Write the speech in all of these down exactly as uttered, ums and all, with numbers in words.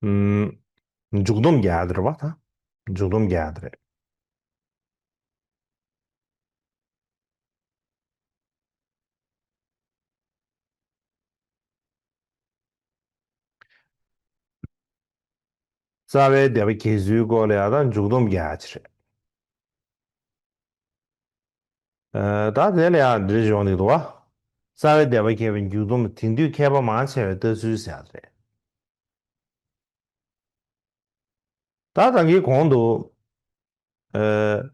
ཨུམ། མཇུག་སྡོམ་རྒྱག་ཡ་དེ་རེད་བ་ད། མཇུག་སྡོམ་རྒྱག་ཡ་དེ་རེད། རྩ་བའི་སྡེ་པ་གྱེས་ཚུལ་སྐོར་ལ་ཡ་ད་མཇུག་སྡོམ་རྒྱག་ཡ་ཅིག་རེད། ཨ། ད་དེ་ལ་ཡང་འདིར་ཡོང་འདུག་པ། རྩ་བའི་སྡེ་པ་མཁས་པའི་མཇུག་སྡོམ་དེང་དུས་མཁས་པ་མང་ཆེ་བའི་ལྟ་ཚུལ་ཟེར་ཡ་རེད། ད་ད་གིན་གོང་དུ། ཨ།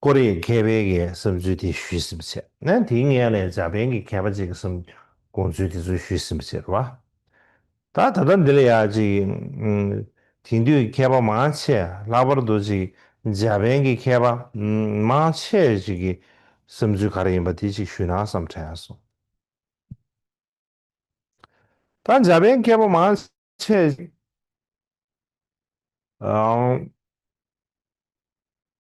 ཀོ་རི་ཡའི་མཁས་པའི་གི་བསམ་ཚུལ་དེ་ཞུས་ཟིན་པ་བྱས། ནས་དེའི་སྔོན་ལ་འཇར་པན་གྱི་མཁས་པ་ཅིག་གི་བསམ་དགོངས་ཚུལ་དེ་ཚོ་ཞུས་ཟིན་པ་བྱས་རེད་བ། ད་ད་ལྟ་འདི་ལ་ཡ་ཅིག་ཨུམ། དེང་དུས་མཁས་པ་མང་ཆེ་ལྷག་པར་དུ་ཅིག་འཇར་པན་གྱི་མཁས་པ་ཨུམ། མང་ཆེ་ཅིག་གི་བསམ་ཚུལ་ག་རེ་ཡིན་པ་དེ་ཅིག་ཞུས་ན་བསམ་དྲན་སོང་། ད་འཇར་པན་མཁས་པ་མང་ཆེ་ཅིག་ཨང་།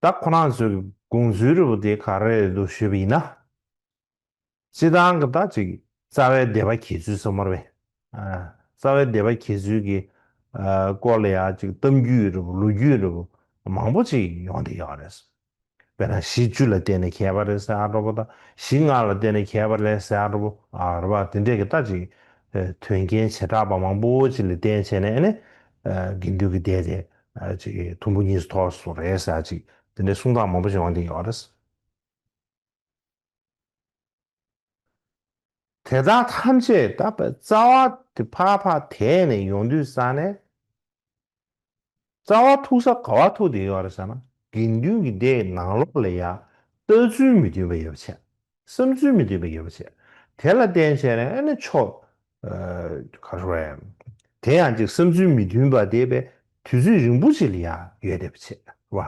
ད་ཁོ་རང་ཚོའི་དགོངས་ཚུལ་རེ་བ་དེ་ག་རེ་རེད་འདུག་ཞུས་པ་ཡིན་ན། སྤྱིར་བཏང་གི་ད་ཅིག་རྩ་བའི་སྡེ་པ་གྱེས་ཚུལ་ཟེར་མ་རེད་པས། ཨ། རྩ་བའི་སྡེ་པ་གྱེས་ཚུལ་གྱི་ཨ། སྐོར་ལ་ཡ་ཅིག་གཏམ་རྒྱུད་རེ་བ་ལོ་རྒྱུས་རེ་བ་མང་པོ་ཅིག་ཡོང་བསྡད་ཡོད་རེད། དཔེར་ན་གཞི་བཅུ་ལ་བརྟེན་ནས་གྱེས་པ་རེད་ཟེར་ཡ་འདྲ་པོ་དང་གཞི་ལྔ་ལ་བརྟེན་ནས་གྱེས་པ་རེད་ཟེར་ཡ་འདྲ་པོ་ཨ། རེད་པ། དེ་འདྲས་ཀྱི་ད་ཅིག་ཨ། དོན་རྐྱེན་བྱེ་བྲག་པ་མང་པོ་ཅིག་ལ་བརྟེན་བྱས་ནས་ཨ་ནི་ཨ། དགེ་འདུན་གྱི་སྡེ་དེ་ཨ། ཅིག་དུམ་བུ་གཉིས་སུ་ཐོགས་སུ་རེད་ཟེར་ཡ་ཅིག་དེ་འདྲའི་གསུང་སྟངས་མང་པོ་ཞིག་ཡོང་བསྡད་ཡོད་རེད། དེ་དག་ཐམས་ཅད་ད་རྩ་བ་དེ་ཕར་ཕར་དེད་ནས་ཡོང་དུས་ཙ་ནས། རྩ་བ་ཐུག་ས་ག་བ་ཐུག་བསྡད་ཡོད་རེད་ཟེར་ན། དགེ་འདུན་གྱི་སྡེའི་ནང་ལོགས་ལ་ཡ་ལྟ་ཚུལ་མི་མཐུན་པ་ཡོད་པ་བྱས། བསམ་ཚུལ་མི་མཐུན་པ་ཡོད་པ་བྱས། དེ་ལ་བརྟེན་བྱས་ནས་ཨ་ནི་ཕྱོགས་ཨ། ག་རེ་ཟེར། དེ་ཡང་ཅིག་བསམ་ཚུལ་མི་མཐུན་པ་དེ་བས་དུས་ཚོད་རིང་པོ་ཅིག་ལ་ཡ་ཡོད་བསྡད་པ་བྱས་བ།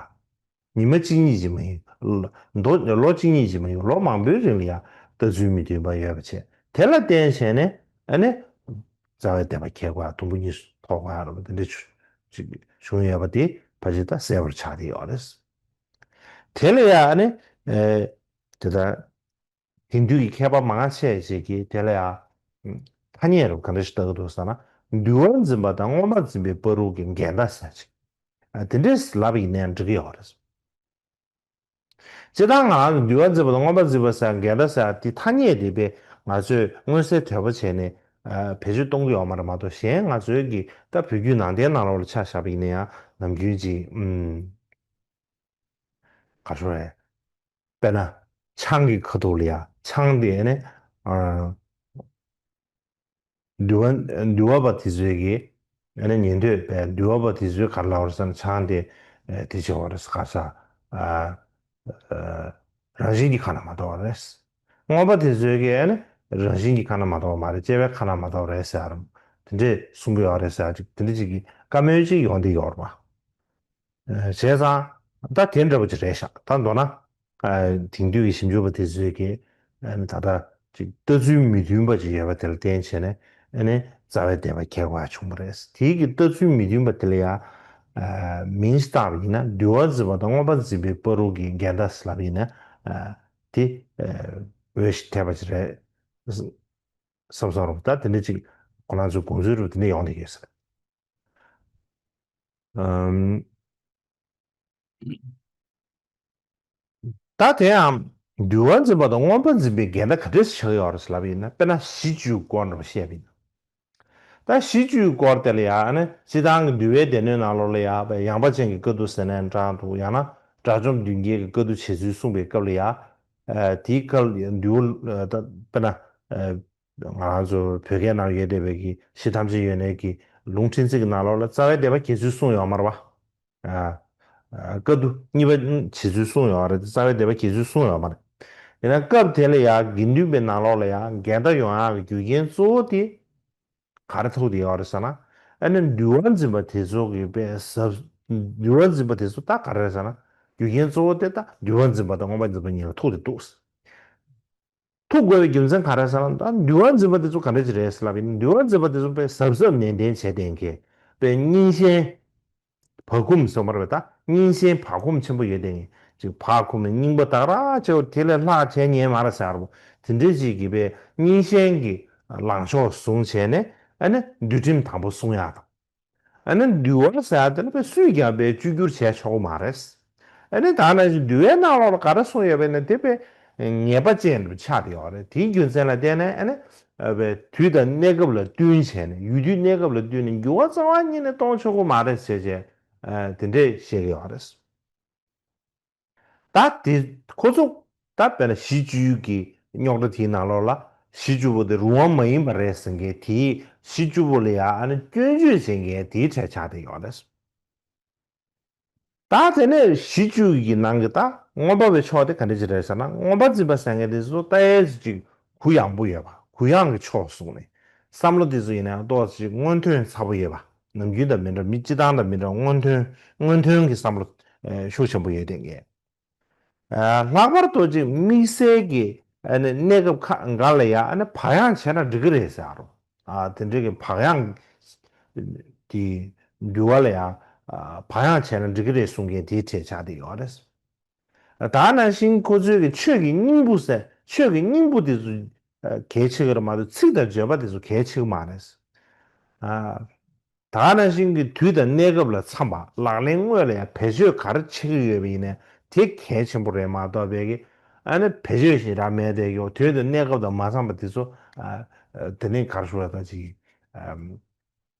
ཉི་མ་གཅིག་གཉིས་ཀྱིས་མ་ཡིན། ལོ་ལོ་གཅིག་གཉིས་ཀྱིས་མ་ཡིན། ལོ་མང་པོའི་རིང་ལ་ཡང་ལྟ་ཚུལ་མི་མཐུན་པ་ཡོད་པ་བྱས། དེ་ལ་བརྟེན་བྱས་ནས་ཨ་ནི་རྩ་བའི་སྡེ་པ་གྱེས་དགོས་ཡ། དུམ་བུ་གཉིས་སུ་ཐོགས་དགོས་ཡ་རེད་པ། དེ་འདྲ་ཅིག་བྱུང་ཡོད་པ་དེ་ཕལ་ཆེར་ད་གསལ་པོར་ཆགས་བསྡད་ཡོད་རེད། དེ་ལ་ཡང་ཨ་ནི་ཨེ། དེ་ལྟར། དེང་དུས་ཀྱི་མཁས་པ་མང་ཆེ་ཅིག་གིས་དེ་ལ་ཡང་ཐ་སྙད་རུ་ག་འདྲ་ཞིག་བཏགས་ཀྱི་འདུག་ཟེར་ན། འདུལ་བ་འཛིན་པ་དང་མངོན་པ་འཛིན་པའི་བར་དུ་གི་འགལ་ཟླ་ཟེར་ཅིག་ཨ། དེ་འདྲས་ལབ་ཡིན་ནའང་འགྲིག་གི་ཡོད་རེད། སྤྱིར་བཏང་ང་རང་གི་འདུལ་བ་འཛིན་པ་དང་མངོན་པ་འཛིན་པ་ཟེར་འགལ་ཟླ་ཟེར་དེ་ཐ་སྙད་དེ་དཔེ་ང་ཚོས་མངོན་གསལ་དོད་པོ་བྱས་ནས་ཨ། བེད་སྤྱོད་གཏོང་གི་ཡོད་མ་རེད། མ་གཏོགས་གཞན་ང་ཚོའི་གི་ད་བོད་བརྒྱུད་ནང་བསྟན་ནང་ལོགས་ལ་ཆ་བཞག་པ་ཡིན་ན་ཡང་ནམ་རྒྱུན་ཅིག་ཨུམ། ག་རེ་ཟེར། དཔེར་ན། ཆང་གི་ཁ་ཐུག་ལ་ཡ་ཆང་དེ་ནི་ཨ། འདུལ་བ་འདུལ་བ་པ་དེ་ཚོའི་གི་ཨ་ནི་ཉན་ཐོས་པས་འདུལ་བ་པ་དེ་ཚོའི་ག་རེ་ལབ་རེད་ཟེར་ན། ཆང་དེ་ཨ། དེ་བྱེད་པ་རེད་ཟེར། ག་ས་ཨ། ཨ། རང་བཞིན་གྱིས་ཁ་ན་མ་ཐོ་བ་རེད། མངོན་པ་དེ་ཚོའི་གི་ཨ་ནི་རང་བཞིན་གྱིས་ཁ་ན་མ་ཐོ་བ་མ་རེད། སྐྱེ་བས་ཁ་ན་མ་ཐོ་བ་རེད་ཟེར་རམ། དེ་འདྲས་གསུང་གི་ཡོད་རེད་ཟེར་ཅིག་དེ་འདྲས་ཅིག་གི་བཀའ་མོལ་ཅིག་ཡོང་བསྡད་ཡོད་རེད་པ། བྱས་ཙང་ད་དེ་འདྲ་པོ་ཅིག་རེད་ཤག་ད་མདོར་ན། ཨ། དེང་དུས་ཀྱི་ཞིབ་འཇུག་པ་དེ་ཚོས་ཀྱིས་ཨ་ནི་ད་ལྟ་ཅིག་ལྟ་ཚུལ་མི་མཐུན་པ་ཅིག་ཡོད་པ་དེ་ལ་བརྟེན་བྱས་ནས་ཨ་ནི་རྩ་བའི་སྡེ་པ་གྱེས་དགོས་ཡ་བྱུང་བ་རེད། དེའི་གི་ལྟ་ཚུལ་མི་མཐུན་པ་དེ་ལ་ཡང་ཨ། མིང་ཞིག་བཏགས་པ་ཡིན་ན། འདུལ་བ་འཛིན་པ་དང་མངོན་པ་འཛིན་པའི་བར་དུ་གི་འགལ་ཟླ་ཟེར་ལབ་པ་ཡིན་ན་ཨ། དེ་ཨ། འོས་ཤིང་འཐད་པ་ཅིག་རེད་བསམ་སོང་རུང་། ད་དེ་འདྲ་ཅིག་ཁོ་རང་ཚོའི་དགོངས་ཚུལ་རུ་དེ་འདྲ་ཡོང་བསྡད་ཡོད་ས་རེད། ཨམ། ད་དེའང་འདུལ་བ་འཛིན་པ་དང་མངོན་པ་འཛིན་པའི་འགལ་ཟླ་ག་འདྲས་ཆགས་ཡོད་རེད་ལབ་ཡིན་ན། དཔེར་ན་གཞི་བཅུའི་སྐོར་འདྲ་པོ་བཤད་པ་ཡིན་ན། ད་གཞི་བཅུའི་སྐོར་དེ་ལ་ཡང་ཨ་ནི་སྤྱིར་བཏང་གི་འདུལ་བའི་སྡེ་སྣོད་ནང་ལོགས་ལ་ཡང་ཡངས་པ་ཅན་གྱི་བཀའ་བསྡུ་ཟེར་ནའང་འདྲ་འདུག་ཡང་ན་དགྲ་བཅོམ་མདུན་བསྐྱེད་ཀྱི་བཀའ་བསྡུ་བྱེད་ཚུལ་གསུངས་པའི་སྐབས་ལ་ཡང་ཨ། དེའི་སྐབས་ལ་འདུལ་བ་ད་དཔེར་ན་ཨ། ང་རང་ཚོ་བོད་སྐད་ནང་ཡོད་བསྡད་པའི་གི་གཞི་ཐམས་ཅད་ཡོད་གནས་ཀྱི་ལུང་ཕྲན་ཚེགས་ཀྱི་ནང་ལོགས་ལ་རྩ་བའི་སྡེ་པ་གྱེས་ཚུལ་གསུངས་ཡོད་མ་རེད་པ། ཨ། ཨ། བཀའ་བསྡུ་གཉིས་པ་བྱེད་ཚུལ་གསུངས་ཡོད་རེད། རྩ་བའི་སྡེ་པ་གྱེས་ཚུལ་གསུངས་ཡོད་མ་རེད། ཡིན་ན་སྐབས་དེ་ལ་ཡང་དགེ་འདུན་པའི་ནང་ལོགས་ལ་ཡང་འགལ་ཟླ་ཡོང་ཡག་གི་རྒྱུ་རྐྱེན་གཙོ་བོ་དེ་ག་རེ་ཐུག་བསྡད་ཡོད་རེད་ཟེར་ན། ཨ་ནི་འདུལ་བ་འཛིན་པ་དེ་ཚོ་གི་དཔེ་ཟབ། འདུལ་བ་འཛིན་པ་དེ་ཚོ་ད་ག་རེ་རེད་ཟེར་ན། རྒྱུ་རྐྱེན་གཙོ་བོ་དེ་ད་འདུལ་བ་འཛིན་པ་དང་མངོན་པ་འཛིན་པ་གཉིས་ལ་ཐུག་བསྡད་འདུག་ཐུག་དགོས་པའི་རྒྱུ་མཚན་ག་རེ་ཟེར་ན། ད་འདུལ་བ་འཛིན་པ་དེ་ཚོ་ག་འདྲ་ཅིག་རེད་ཟེར་ལབ་ཡིན་ན། འདུལ་བ་འཛིན་པ་དེ་ཚོ་དཔེ་གཟབ་གཟབ་ནན་ཏན་བྱས་བསྡད་མཁན། དཔེ་རྙིང་ཞེན་བག་འཁུམས་ཟེར་བ་རེད་པ། ད་རྙིང་ཞེན་བག་འཁུམས་ཆེན་པོ་ཡོད་བསྡད་མཁན་ཅིག་བག་འཁུམས་ནས་རྙིང་པ་དག་ར་ཆེ་བ་དེ་ལས་ལྷག་བྱས་ཉན་མ་རེད་ཟེར་བ། དེ་འདྲ་ཅིག་གིས་དཔེ་རྙིང་ཞེན་གྱི་ལངས་ཕྱོགས་བཟུང་བྱས་ནས་ཨ་ནི་འདུལ་ཁྲིམས་དང་པོ་སྲུང་ཡག་དང་། ཨ་ནི་འདུལ་བ་ཟེར་ཡ་དེ་ལ་དཔེ་སུས་ཀྱང་དཔེ་བཅོས་བསྒྱུར་བྱས་ཆོག་གི་མ་རེད། ཨ་ནི་ད་ནང་བཞིན་འདུལ་བའི་ནང་ལོགས་ལ་ག་རེ་གསུངས་ཡོད་པ་ཡིན་ན་དེ་དཔེ་ངེས་པ་ཅན་དུ་ཆགས་བསྡད་ཡོད་རེད། དེའི་རྒྱུ་མཚན་ལ་བརྟེན་ནས་ཨ་ནི་དཔེ་དུས་དང་གནས་སྐབས་ལ་བསྟུན་བྱས་ནས་ཡུལ་དུས་གནས་སྐབས་ལ་བསྟུན་ནས་འགྱུར་བ་རྩ་བ་ཉིད་ནས་གཏོང་ཆོག་གི་མ་རེད་ཟེར་བྱས་དེ་འདྲས་བཤད་ཀྱི་ཡོད་རེད། ད་དེ་ཁོ་ཚོ་ད་དཔེར་ན་གཞི་བཅུ་གི་རྙོག་དྲ་དེའི་ནང་ལོགས་ལ་གཞི་བཅུ་པོ་དེ་རུང་བ་མ་ཡིན་པ་རེད་ཟེར་མཁན་དེའི་གཞི་བཅུ་པོ་ལ་ཡང་ཨ་ནི་སྐྱོན་བརྗོད་བྱེད་མཁན་དེའི་གྲས་ཆགས་བསྡད་ཡོད་རེད། ད་དེ་ནས་གཞི་བཅུ་གི་ནང་གི་ད་མངོན་པ་བའི་ཕྱོགས་དེ་ག་འདྲ་ཅིག་རེད་ཟེར་ན། མངོན་པ་འཛིན་པ་ཟེར་མཁན་དེ་ཚོ་ད་ཨེ་ཅིག་གུ་ཡངས་པོ་ཡོད་པ། གུ་ཡངས་ཀྱི་ཕྱོགས་བཟུང་ནས་བསམ་བློ་དེ་ཚོ་ཡིན་ན་ཏོག་ཙམ་མངོན་ཐོན་ཚ་པོ་ཡོད་པ། ནམ་རྒྱུན་དང་མི་འདྲ། མི་སྤྱི་བཏང་དང་མི་འདྲ། མངོན་ཐོན་མངོན་ཐོན་གྱི་བསམ་བློ་ཨེ་ཤུགས་ཆེན་པོ་ཡོད་བསྡད་མཁན། ཨ་ལྷག་པར་དུ་ཅིག་དམིགས་བསལ་གྱི་ཨ་ནི་གནས་སྐབས་ཁག་འགའ་ལ་ཡང་ཨ་ནི་བག་ཡངས་བྱས་ན་འགྲིག་གི་རེད་ཟེར་རོ། ཨ་དེ་འདྲ་གི་བག་ཡངས་ཀྱི་འདུལ་བ་ལ་ཡང་ཨ་བག་ཡངས་བྱས་ན་འགྲིག་གི་རེད་གསུང་མཁན་དེའི་གྲས་ཆགས་བསྡད་ཡོད་རེད། ད་ནང་བཞིན་ཁོ་ཚོས་ཀྱི་ཆོས་ཀྱི་སྙིང་པོ་ཟེར། ཆོས་ཀྱི་སྙིང་པོ་དེ་ཚོ་ཨ་གལ་ཆེ་གི་རེད་མ་གཏོགས་ཚིག་དང་བརྗོད་པ་དེ་ཚོ་གལ་ཆེ་གི་མ་རེད། ཨ། ད་ནང་བཞིན་གྱི་དུས་དང་གནས་སྐབས་ལ་འཚམ་པ། ལག་ལེན་དངོས་ལ་ཡང་བེད་སྤྱོད་ག་རེ་བྱེད་ཀྱི་ཡོད་པ་ཡིན་ནའི་དེ་གལ་ཆེན་པོ་རེད་མ་གཏོགས་པའི་གི་ཨ་ནི་བེད་སྤྱོད་ཞེ་དྲག་མེད་དེ་ཡོད། དུས་དང་གནས་སྐབས་དང་མ་འཚམ་པ་དེ་ཚོ་ཨ་ཨ་དེ་ནས་ག་རེ་ཞུ་བ་ད་ཅིག་ཨམ་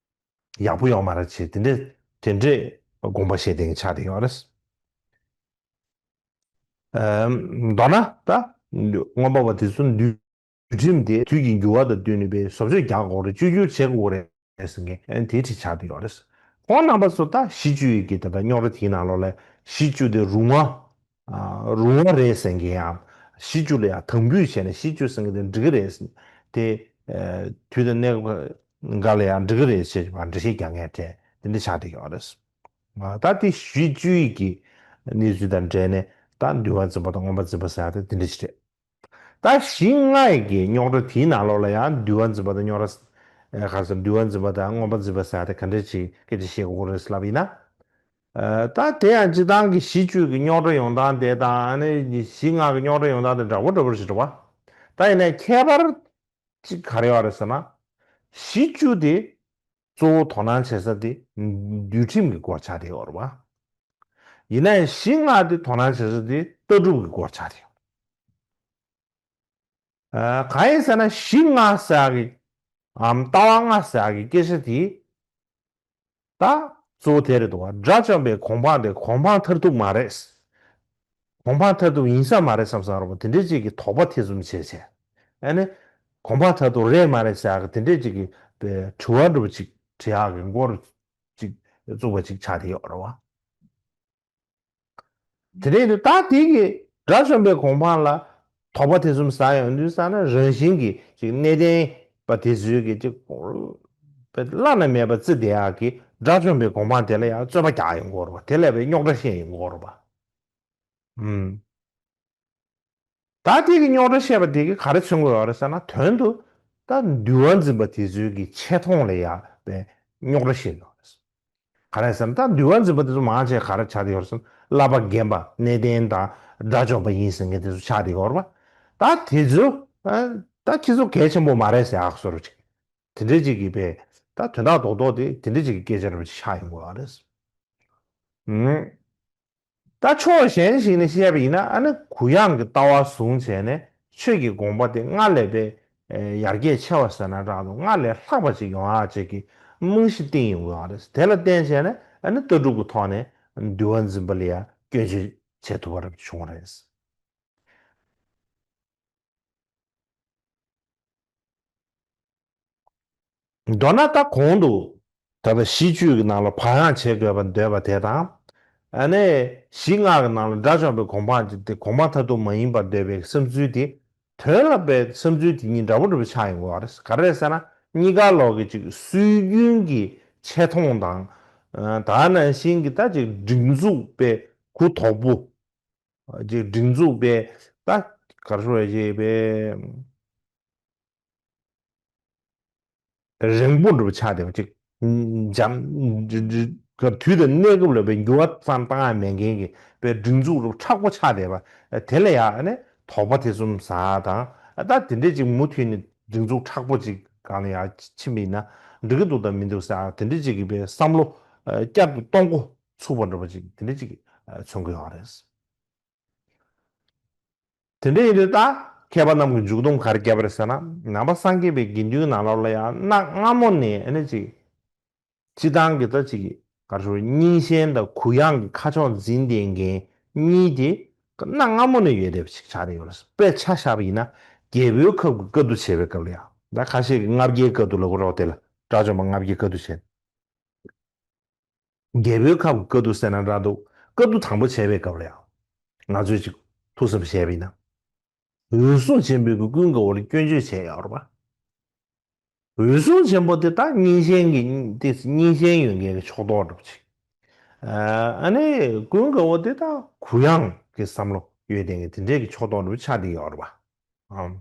ཡག་པོ་ཡོད་མ་རེད་ཅེས་དེ་འདྲས་དེ་འདྲས་དགོངས་པ་བཞེས་བསྡད་མཁན་ཆགས་བསྡད་ཡོད་རེད། ཨམ་མདོར་ན་ད་མངོན་པ་བ་དེ་ཚོ་འདུལ་ཁྲིམས་དེ་དུས་ཀྱི་འགྱུར་བ་དང་བསྟུན་ནས་པའི་བཟོ་བཅོས་རྒྱག་དགོས་རེད། བཅོས་བསྒྱུར་བྱེད་དགོས་རེད་ཟེར་མཁན་དེའི་ཁྲིད་ཆགས་བསྡད་ཡོད་རེད། ཁོང་རྣམ་པ་ཚོ་ད་གཞི་བཅུ་ཡི་གི་དེ་ལྟར་རྙོག་དྲ་དེའི་ནང་ལོགས་ལ་གཞི་བཅུ་དེ་རུང་བ་རུང་བ་རེད་ཟེར་མཁན་ཡང་། གཞི་བཅུ་ལ་ཡང་དམ་འབུལ་བྱས་ནས་གཞི་བཅུ་ཟེར་མཁན་དེ་འགྲིག་གི་རེད་ཟེར། དེ་དུས་དང་གནས་སྐབས་འགའ་ལ་ཡང་འགྲིག་གི་རེད་ཅེས་པ་འགྲེལ་བཤད་རྒྱག་མཁན་གྲས་དེ་འདྲ་ཆགས་བསྡད་ཡོད་རེད། ད་དེ་གཞི་བཅུ་ཡི་གི་གནས་ཚུལ་དང་འབྲེལ་ནས་ད་འདུལ་བ་འཛིན་པ་དང་མངོན་པ་འཛིན་པ་ཟེར་ཡ་དེ་དེ་འདྲ་ཞིག་རེད། ད་གཞི་ལྔ་ཡི་གི་རྙོག་དྲ་དེའི་ནང་ལོགས་ལ་ཡང་འདུལ་བ་འཛིན་པ་དང་རྙོག་དྲ་ཨེ་ག་རེ་ཟེར། འདུལ་བ་འཛིན་པ་དང་མངོན་པ་འཛིན་པ་ཟེར་ཡ་དེ་ག་འདྲ་ཅིག་སྐད་ཆ་བཤད་དགོས་རེད་ལབ་ཡིན་ན། ཨ་ད་དེ་ཡང་སྤྱི་བཏང་གི་གཞི་བཅུ་གི་རྙོག་དྲ་ཡོང་སྟངས་དེ་དང་ཨ་ནི་གཞི་ལྔ་གི་རྙོག་དྲ་ཡོང་སྟངས་དེ་འདྲ་པོ་འདྲ་པོ་ཞིག་རེད་བ། ད་ཡིན་ནའི་ཁྱད་པར་ཅིག་ག་རེ་ཡོད་རེད་ཟེར་ན། གཞི་བཅུ་དེ་གཙོ་བོ་དོ་སྣང་བྱེད་ས་དེ་འདུལ་ཁྲིམས་ཀྱི་སྐོར་ཆགས་བསྡད་ཡོད་རེད་བ། ཡིན་ནའི་གཞི་ལྔ་དེ་དོ་སྣང་བྱེད་ས་དེ་ལྟ་གྲུབ་ཀྱི་སྐོར་ཆགས་བསྡད་ཡོད། ཨ་གང་ཡིན་ཟེར་ན་གཞི་ལྔ་ཟེར་ཡག་གི་ཨམ་ལྟ་བ་ལྔ་ཟེར་ཡག་གི་སྐད་ཆ་དེ་ད་གཙོ་བོ་དེ་རེད་འདུག་བ། དགྲ་བཅོམ་པའི་གོ་འཕང་དེ་གོ་འཕང་མཐར་ཐུག་མ་རེད། གོ་འཕང་མཐར་ཐུག་ཡིན་ས་མ་རེད་བསམ་བསམ་རོགས་པ་དེ་འདྲས་ཅིག་གི་དོགས་པ་ཐེ་ཚོམ་བྱས་བྱས། ཨ་ནི་གོ་འཕང་མཐར་ཐུག་རེད་མ་རེད་ཟེར་ཡག་གི་དེ་འདྲས་ཅིག་གི་དྲི་བ་འདྲ་པོ་ཅིག་དྲི་ཡག་གི་མགོ་རུ་ཅིག་བཙུགས་པ་ཅིག་ཆགས་བསྡད་ཡོད་རེད་བ། དེ་ནས་ད་དེ་གི་དགྲ་བཅོམ་པའི་གོ་འཕང་ལ་དོགས་པ་ཐེ་ཚོམ་ཟ་ཡོང་དུས་ཙ་ན་རང་བཞིན་གྱི་ཅིག་གནས་བརྟན་པ་དེ་ཚོའི་གི་ཅིག་བླ་ན་མེད་པ་བརྩི་བསྡད་ཡག་གི་དགྲ་བཅོམ་པའི་གོ་འཕང་དེ་ལ་ཡང་རྩོད་པ་རྒྱག་ཡོང་གི་ཡོད་རེད་བ། དེ་ལ་ཡང་རྙོག་དྲ་བཤད་ཡོང་གི་ཡོད་རེད་བ། ཨུམ། ད་དེ་གི་རྙོག་དྲ་བཤད་པ་དེ་གི་ག་རེ་མཚོན་གྱི་ཡོད་རེད་ཟེར་ན། དོན་དུ་ད་འདུལ་བ་འཛིན་པ་དེ་ཚོའི་གི་ཆེ་མཐོང་ལ་ཡང་པའི་རྙོག་དྲ་བཤད་ཡོད་རེད། ག་རེ་ཟེར་ན་ད་འདུལ་བ་འཛིན་པ་དེ་ཚོ་མང་ཆེ་ག་རེ་ཆགས་བསྡད་ཡོད་རེད་ཟེར་ན། བསླབ་པ་འགལ་བ། གནས་བརྟན་དང་དགྲ་བཅོམ་པ་ཡིན་ཟེར་མཁན་དེ་ཚོ་ཆགས་བསྡད་ཡོད་རེད་བ། ད་དེ་ཚོ་ཨ་ད་ཁྱེད་ཚོ་གལ་ཆེན་པོ་མ་རེད་ཟེར་ཡག་བཟོ་འདྲ་ཅིག་དེ་འདྲ་ཅིག་གི་པའི་ད་དོན་དག་རྡོག་རྡོག་དེ་དེ་འདྲ་ཅིག་གི་སྐད་ཆ་འདྲ་པོ་ཅིག་ཆགས་ཡོང་གི་ཡོད་རེད། ཨུམ། ད་ཕྱོགས་གཞན་ཞིག་ནས་བཤད་པ་ཡིན་ན། ཨ་ནི་གུ་ཡངས་ཀྱི་ལྟ་བ་བཟུང་བྱས་ནས་ཆོས་ཀྱི་དགོངས་པ་དེ་སྔར་ལས་དཔེ་ཡར་རྒྱས་ཆེ་བ་ཟེར་ན་འདྲ་འདུག་སྔར་ལས་ལྷག་པ་ཅིག་ཡོང་ཡག་ཅིག་གི་རྨང་གཞི་བཏིང་ཡོང་གི་ཡོད་རེད། དེ་ལ་བརྟེན་བྱས་ནས་ཨ་ནི་ལྟ་གྲུབ་ཀྱི་ཐོག་ནས་འདུལ་བ་འཛིན་པ་ལ་ཡང་སྐྱོན་བརྗོད་བྱེད་ཐུབ་པ་རབ་བྱུང་བ་རེད། མདོར་ན་ད་གོང་དུ་ད་ལྟ་གཞི་བཅུ་གི་ནང་ལ་བག་ཡངས་བྱེད་དགོས་པར་འདོད་པ་དེ་དང་། ཨ་ནི་གཞི་ལྔ་གི་ནང་ལ་དགྲ་བཅོམ་པའི་གོ་འཕང་ཅིག་དེ་གོ་འཕང་མཐར་ཐུག་མ་ཡིན་པར་འདོད་པའི་བསམ་ཚུལ་དེ། དོན་ལ་དཔེ་བསམ་ཚུལ་དེ་གཉིས་འདྲ་པོ་འདྲ་པོ་ཆགས་ཡོང་གི་ཡོད་རེད། ག་རེ་ཟེར་ན་གཉིས་ཀ་ལོག་གི་ཅིག་སྲོལ་རྒྱུན་གྱི་ཆེ་མཐོང་དང་། ཨ་ད་ནང་བཞིན་གྱི་ད་ཅིག་སྒྲིག་འཛུགས་དཔེ་གུ་དོག་པོ། ཅིག་སྒྲིག་འཛུགས་དཔེ་ད་ག་རེ་ཞུ་དགོས་རེད། དཔེ་རིང་པོ་འདྲ་པོ་ཆགས་བསྡད་པ་ཅིག་འཇམ། དུས་དང་གནས་སྐབས་ལ་དཔེ་འགྱུར་བ་ཙམ་བཏང་ཡ་མེད་མཁན་གྱི་དཔེ་སྒྲིག་འཛུགས་འདྲ་པོ་མཁྲེགས་པོ་ཆགས་བསྡད་པ་དེ་ལ་ཡང་ཨ་ནི་དོགས་པ་ཐེ་ཚོམ་ཟ་དང་། ཨ་ད་དེ་འདྲས་ཅིག་མུ་མཐུད་ནས་སྒྲིག་འཛུགས་མཁྲེགས་པོ་ཅིག་སྒང་ལ་ཡང་ཕྱིན་པ་ཡིན་ན་འགྲིག་གི་འདུག་དང་མི་འདུག་ཟེར་ཡ་དེ་འདྲས་ཅིག་གི་དཔེ་བསམ་བློ་ བསྐྱར་དུ་སྟོང་སྒོ་ཚུགས་པ་འདྲ་པོ་ཅིག་དེ་འདྲ་ཅིག་མཚོན་གྱི་ཡོད་རེད། དེ་འདྲ་ཡིན་དུས་ད་མཁས་པ་རྣམས་ཀྱིས་མཇུག་སྡོམ་ག་རེ་བརྒྱབ་པ་རེད་ཟེར་ན། ནང་པ་སངས་རྒྱས་པའི་དགེ་འདུན་ནང་ལོགས་ལ་ཡང་གནའ་སྔ་མོ་ནས་ཨ་ནི་ཅིག་སྤྱིར་བཏང་གི་ད་ཅིག་ག་རེ་ཞུ་རྙིང་ཞེན་དང་གུ་ཡངས་ཀྱི་ཁ་ཕྱོགས་འཛིན་བསྡད་མཁན་གཉིས་དེ་གནའ་སྔ་མོ་ནས་ཡོད་བསྡད་པ་ཅིག་ཆགས་བསྡད་ཡོད་རེད། དཔེ་ཆ་བཞག་པ་ཡིན་ན་རྒྱལ་པོའི་ཁབ་ཀྱི་བཀའ་བསྡུ་བྱེད་པའི་སྐབས་ལ་ཡང་། ད་ཁ་ཤས་ཀྱིས་ལྔ་བརྒྱའི་བཀའ་བསྡུ་ལབ་ཀྱི་རེད་པ། དེ་ལ་དགྲ་བཅོམ་པ་ལྔ་བརྒྱའི་བཀའ་བསྡུ་བྱས། རྒྱལ་པོའི་ཁབ་ཀྱི་བཀའ་བསྡུ་ཟེར་ན་འདྲ་འདུག། བཀའ་བསྡུ་དང་པོ་བྱས་པའི་སྐབས་ལ་ཡང་། ང་ཚོས་ཅིག་ཐུགས་བསམ་བཞེས་པ་ཡིན་ན། འོད་སྲུང་ཆེན་པོས་ཀྱི་ཀུན་དགའ་བོ་ལ་སྐྱོན་བརྗོད་བྱས་ཡོད་རེད་པ། འོད་སྲུང་ཆེན་པོ་དེ་ད་རྙིང་ཞེན་གྱི་དེ་རྙིང་ཞེན་ཡོད་མཁན་གྱི་ཕྱོགས་གཏོགས་འདྲ་པོ་ཅིག། ཨ་ནི་ཀུན་དགའ་བོ་དེ་ད་གུ་ཡངས་ཀྱི་བསམ་བློ་ཡོད་མཁན་གྱི་དེ་འདྲས་ཀྱི་ཕྱོགས་གཏོགས་འདྲ་པོ་ཆགས་བསྡད་ཡོད་རེད་པ། ཨམ།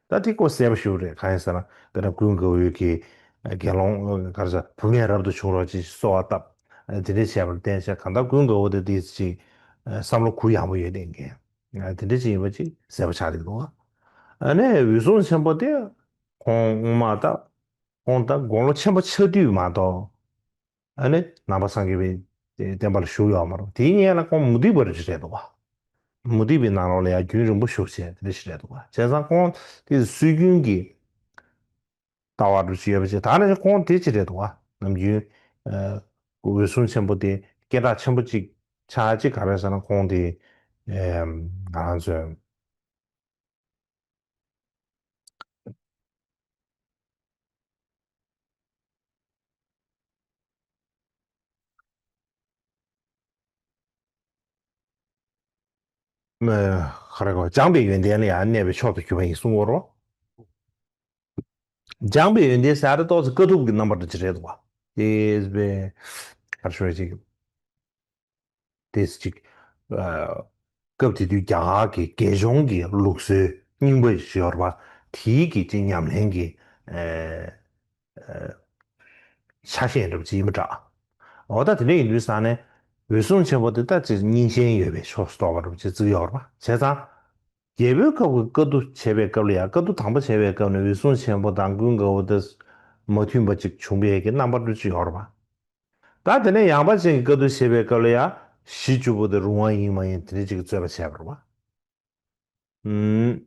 ད་དེ་ཁོ་གསལ་པོ་ཞེ་པོ་རེད། གང་ཡིན་ཟེར་ན་དཔེར་ན་ཀུན་དགའ་བོས་ཀྱི་དགེ་སློང་ག་རེ་ཟེར་བུད་མེད་རབ་ཏུ་བྱུང་རོགས་ཅེས་གསོལ་བ་བཏབ། དེ་འདྲས་བྱས་པར་བརྟེན་བྱས་གང་ལྟར་ཀུན་དགའ་བོ་དེ་དེ་ཅིག་བསམ་བློ་གུ་ཡངས་པོ་ཡོད་མཁན་དེ་འདྲས་ཅིག་ཡིན་པ་ཅིག་གསལ་པོ་ཆགས་བསྡད་འདུག། ཨ་ནི་འོད་སྲུང་ཆེན་པོ་དེ་ཁོང་སྔོན་མ་ད་ཁོང་ད་དགུང་ལོ་ཆེན་པོ་ཆགས་དུས་མ་གཏོགས། ཨ་ནི་ནང་པ་སངས་རྒྱས་པའི་བསྟན་པ་ལ་ཞུགས་ཡོད་མ་རེད། དེའི་སྔོན་ལ་ཁོང་མུ་སྟེགས་པ་རེད་ཅིག་རེད་འདུག་པ། མུ་སྟེགས་པའི་ནང་ལོགས་ལ་ཡང་རྒྱུན་རིང་པོ་བཞུགས་བྱས་དེ་འདྲ་ཞིག་རེད་འདུག་པ། བྱས་ཙང་ཁོང་དེ་སྲོལ་རྒྱུན་གྱི་ལྟ་བ་འདྲ་ཞིག་ཡོད་པ་ཅིག། ད་ནི་ཁོང་དེ་ཅིག་རེད་འདུག་པ། ནམ་རྒྱུན་ཨ་འོད་སྲུང་ཆེན་པོ་དེ་སྐད་གྲགས་ཆེན་པོ་ཅིག་ཆགས། ཅིག་ག་རེ་ཟེར་ན་ཁོང་དེ་ཨ་ང་རང་ཚོའི་མ་ག་རེ་གོ་སྦྱངས་པའི་ཡོན་ཏན་ལ་ཡང་གནས་པའི་མཆོག་ཏུ་གྱུར་པ་ཡིན་གསུང་གི་ཡོད་རེད། སྦྱངས་པའི་ཡོན་ཏན་ཟེར་ཡ་དེ་ཏོག་ཙམ་དཀའ་ཐུབ་ཀྱི་རྣམ་པ་འདྲ་ཅིག་རེད་འདུག་པ། དེ་བས་ག་རེ་ཞུ་ཡ་ཅིག། དེ་ཅིག་ཨ། སྐབས་དེ་དུས་རྒྱ་གར་གྱི་དགེ་སྦྱོང་གི་ལུགས་སྲོལ་རྙིང་པ་ཞིག་ཡོད་རེད་པ། དེའི་གི་ཅིག་ཉམས་ལེན་གྱི་ཨ། ཨ། ཆ་ཤས་འདྲ་པོ་ཅིག་ཡིན་པ་འདྲ། འོ་ད་དེ་འདྲ་ཡིན་དུས་ཙང་ནས་འོད་སྲུང་ཆེན་པོ་དེ་ད་ཅིག་རྙིང་ཞེན་ཡོད་པའི་ཕྱོགས་སུ་གཏོགས་པ་འདྲ་པོ་ཅིག་བརྩི་གི་ཡོད་རེད་པ། བྱས་ཙང་། རྒྱལ་པོའི་ཁབ་ཀྱི་བཀའ་བསྡུ་བྱས་པའི་སྐབས་ལ་ཡང་། བཀའ་བསྡུ་དང་པོ་བྱས་པའི་སྐབས་ནས་འོད་སྲུང་ཆེན་པོ་དང་ཀུན་དགའ་བོ་དེ་མ་མཐུན་པ་ཅིག་བྱུང་བའི་གི་རྣམ་པ་འདྲ་ཅིག་ཡོད་རེད་པ། ད་དེ་ནས་ཡངས་པ་ཅན་གྱི་བཀའ་བསྡུ་བྱས་པའི་སྐབས་ལ་ཡང་གཞི་བཅུ་པོ་དེ་རུང་བ་ཡིན་མ་ཡིན་དེ་འདྲ་ཅིག་གི་རྩོད་པ་བྱས་པ་རེད་པ། ཨུམ།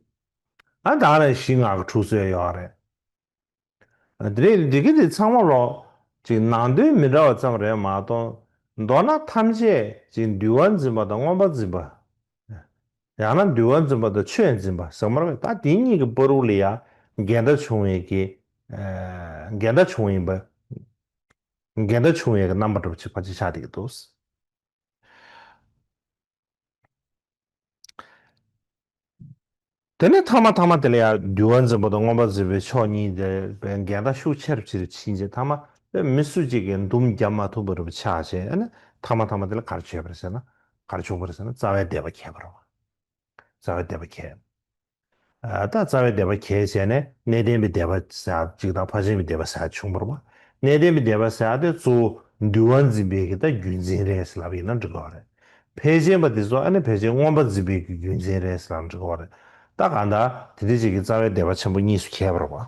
ཨ་ད་ནས་གཞི་ལྔ་གི་འཁྲུག་རྩོད་ཡོད་རེད། དེ་རིང་འདི་གི་འདི་ཚང་མ་ལོ་ཅིག་ནང་དོན་མི་འདྲ་བ་ཙམ་རེད་མ་གཏོགས། མདོར་ན་ཐམས་ཅད་ཅིག་འདུལ་བ་འཛིན་པ་དང་མངོན་པར་འཛིན་པ། ཡང་ན་འདུལ་བ་འཛིན་པ་དང་ཆོས་འཛིན་པ་ཟེར་མ་རེད་པས། ད་དེ་གཉིས་ཀྱི་བར་དུ་ལ་ཡང་འགལ་ཟླ་བྱུང་བའི་གི་ཨ། འགལ་ཟླ་བྱུང་ཡིན་པ། འགལ་ཟླ་བྱུང་བའི་གི་རྣམ་པ་འདྲ་པོ་ཅིག་ཕལ་ཆེར་ཆགས་བསྡད་ཀྱི་འདུག། དེ་ནས་ཐ་མ་ཐ་མ་དེ་ལ་ཡང་འདུལ་བ་འཛིན་པ་དང་མངོན་པར་འཛིན་པའི་ཕྱོགས་གཉིས་དེ་འགལ་ཟླ་ཤུགས་ཆེར་ཕྱིར་ཕྱིན་རྗེས། ཐ་མ་དཔེ་མི་སུ་གཅིག་གིས་འདུམ་བརྒྱབ་མ་ཐུབ་པ་རུ་ཆགས་བྱས། ཨ་ནི་ཐ་མ་ཐ་མ་དེ་ལ་ག་རེ་བྱས་པ་རེད་ཟེར་ན། ག་རེ་བྱུང་བ་རེད་ཟེར་ན། རྩ་བའི་སྡེ་པ་གྱེས་པ་རེད་པ། རྩ་བའི་སྡེ་པ་གྱེས། ཨ་ད་རྩ་བའི་སྡེ་པ་གྱེས་བྱས་ནས་གནས་བརྟན་པའི་སྡེ་པ་ཟེར་ཡ་གཅིག་དང་ཕར་ཕྱིན་པའི་སྡེ་པ་ཟེར་ཡ་བྱུང་བ་རེད་པ། གནས་བརྟན་པའི་སྡེ་པ་ཟེར་ཡ་དེ་གཙོ་བོ་འདུལ་བ་འཛིན་པའི་གི་ད་རྒྱུད་འཛིན་རེད་ཟེར་ལབ་ཡིན་ན་འགྲིག་གི་རེད། ཕལ་ཆེན་པ་དེ་ཚོ་ཨ་ནི་ཕལ་ཆེར་མངོན་པ་འཛིན་པའི་གི་རྒྱུད་འཛིན་རེད་ཟེར་ལབ་འགྲིག་གི་རེད། ད་གང་ལྟར་དེ་འདྲ་ཅིག་གི་རྩ་བའི་སྡེ་པ་ཆེན་པོ་གཉིས་སུ་གྱེས་པ་རེད་པ།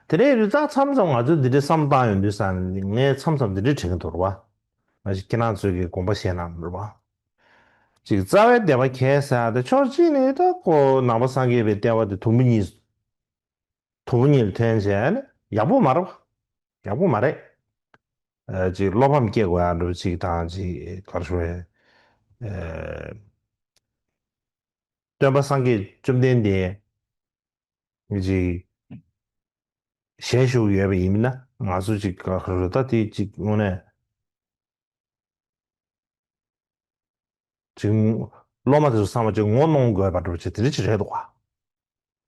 དེ་འདྲ་ཡིན་དུས་ད་མཚམས་མཚམས་ང་ཚོས་འདི་འདྲའི་བསམ་བློ་བཏང་ཡོང་དུས་ཙང་ནས་ངས་མཚམས་མཚམས་འདི་འདྲ་དྲན་གྱི་འདུག་རེད་པ། མ་གཞི་ཁྱེད་རང་ཚོས་ཀྱི་དགོངས་པ་བཞེས་གནང་རེད་པ། ཅིག་རྩ་བའི་སྡེ་པ་གྱེས་ཟེར་ཡ་དེ་ཕྱོགས་གཅིག་ནས་ད་ཁོ་ནང་པ་སངས་རྒྱས་པའི་བསྟན་པ་དེ་དུམ་བུ་གཉིས། དུམ་བུ་གཉིས་ལ་ཐོན་བྱས་ནས་ཡག་པོ་མ་རེད་པ། ཡག་པོ་མ་རེད། ཨ་ཅིག་བློ་ཕམ་སྐྱེ་དགོས་ཡ་འདྲ་པོ་ཅིག་དང་། ཅིག་ག་རེ་ཞུ་དགོས་རེད། ཨ་སྟོན་པ་སངས་རྒྱས་བཅོམ་ལྡན་འདས་ཅིག་ཞལ་བཞུགས་ཡོད་པ་ཡིན་ན། ང་ཚོ་ཅིག་ག་རེ་ཞུ། ད་དེ་ཅིག་དངོས་གནས་ཅིག་སློབ་མ་དེ་ཚོ་ཚང་མ་ཅིག་ངོ་གནོང་དགོས་པ་འདྲ་པོ་ཅིག་དེ་འདྲ་ཅིག་རེད་འདུག་ག།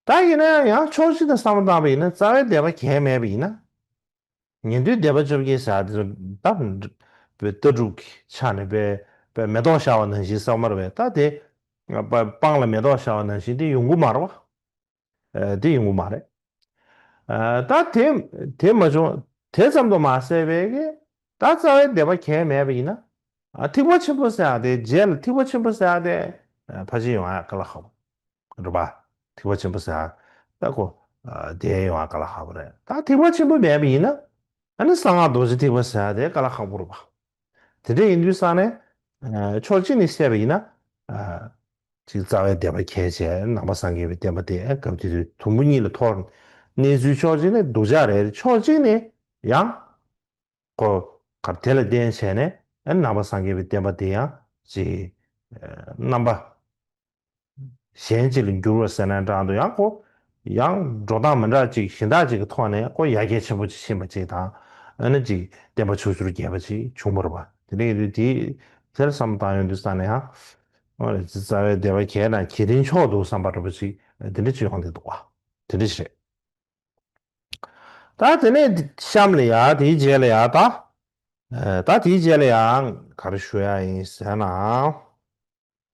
ད་ཡིན་ན་ཡང་ཕྱོགས་གཅིག་ནས་བསམ་བློ་བཏང་བ་ཡིན་ན། རྩ་བའི་སྡེ་པ་གྱེས་མེད་པ་ཡིན་ན། ཉན་ཐོས་སྡེ་པ་བཅོ་བརྒྱད་ཟེར་ཡ་དེ་ཚོ་ད་ལྟ་གྲུབ་ཀྱི་ཆ་ནས་དཔེ་དཔེ་མེ་ཏོག་ཤར་བ་ནང་བཞིན་ཟེར་མ་རེད་པས། ད་དེ་སྤང་ལ་མེ་ཏོག་ཤར་བ་ནང་བཞིན་དེ་ཡོང་གི་མ་རེད་པ། ཨ་དེ་ཡོང་གི་མ་རེད། ཨ་ད་དེ་དེ་མ་བྱུང་། དེ་ཙམ་དུ་མ་ཟད་པའི་གི་ད་རྩ་བའི་སྡེ་པ་གྱེས་མེད་པ་ཡིན་ན། ཨ་ཐེག་པ་ཆེན་པོ་ཟེར་ཡ་དེ། རྗེས་ལ་ཐེག་པ་ཆེན་པོ་ཟེར་ཡ་དེ་ཨ་ཕལ་ཆེར་ཡོང་ཡ་དཀའ་ལས་ཁག་པོ་རེད་པ། ཐེག་པ་ཆེན་པོ་ཟེར་ཡ་ད་ཁོ་ཨ་དེ་ཡོང་ཡ་དཀའ་ལས་ཁག་པོ་རེད། ད་ཐེག་པ་ཆེན་པོ་མེད་པ་ཡིན་ན། ཨ་ནི་གསང་སྔགས་རྡོ་རྗེ་ཐེག་པ་ཟེར་ཡ་དེ་དཀའ་ལས་ཁག་པོ་རེད་པ། དེ་འདྲ་ཡིན་དུས་ཙང་ནས་ཕྱོགས་གཅིག་ནས་བཤད་པ་ཡིན་ན། ཅིག་རྩ་བའི་བདེན་པ་གལ་ཆེ། ནང་པ་སངས་རྒྱས་པའི་བསྟན་པ་དེ་སྐབས་དེ་དུས་དུམ་བུ་གཉིས་ལ་འཐོར། གནས་ཚུལ་ཕྱོགས་གཅིག་ནས་སྡུག་ཅག་རེད། ཕྱོགས་གཅིག་ནས་ཡང་ཁོ་གར་དེ་ལ་བརྟེན་བྱས་ནས་ནང་པ་སངས་རྒྱས་པའི་བསྟན་པ་དེ་ཡང་ཅིག་རྣམ་པ་གཞན་ཅིག་ལ་འགྱུར་བ་ཟེར་ན་འདྲ་འདུག་ཡང་ཁོ་ཡང་འགྲོ་སྟངས་མི་འདྲ་ཅིག་གཞན་དག་ཅིག་གི་ཐོག་ནས་ཁོ་ཡར་རྒྱས་ཆེན་པོ་ཅིག་ཕྱིན་པ་ཅིག་དང་། ཨ་ནི་ཅིག་བསྟན་པ་ཕྱོགས་བཅུར་རྒྱས་པ་ཅིག་བྱུང་བ་རེད་པ། དེ་འདྲ་ཡིན་དུས་དེ་དེར་བསམ་བཏང་ཡོང་དུས་ཙང་ནས་ཧ། ཨོ་རེད། རྩ་བའི་བདེན་པ་གལ་དང་གལ་ཆེན་ཕྱོགས་འདུག་བསམ་པ་འདྲ་པོ་ཅིག་དེ་འདྲ་ཅིག་ཡོང་བསྡད་འདུག་པ། དེ་འདྲ་ཞིག་རེད། ད་དེ་ནས་གཤམ་ལ་ཡ་དེའི་རྗེས་ལ་ཡ་ད། ཨ་ད་དེའི་རྗེས་ལ་ཡང་ག་རེ་ཞུ་ཡ་ཡིན་ཟེར་ན།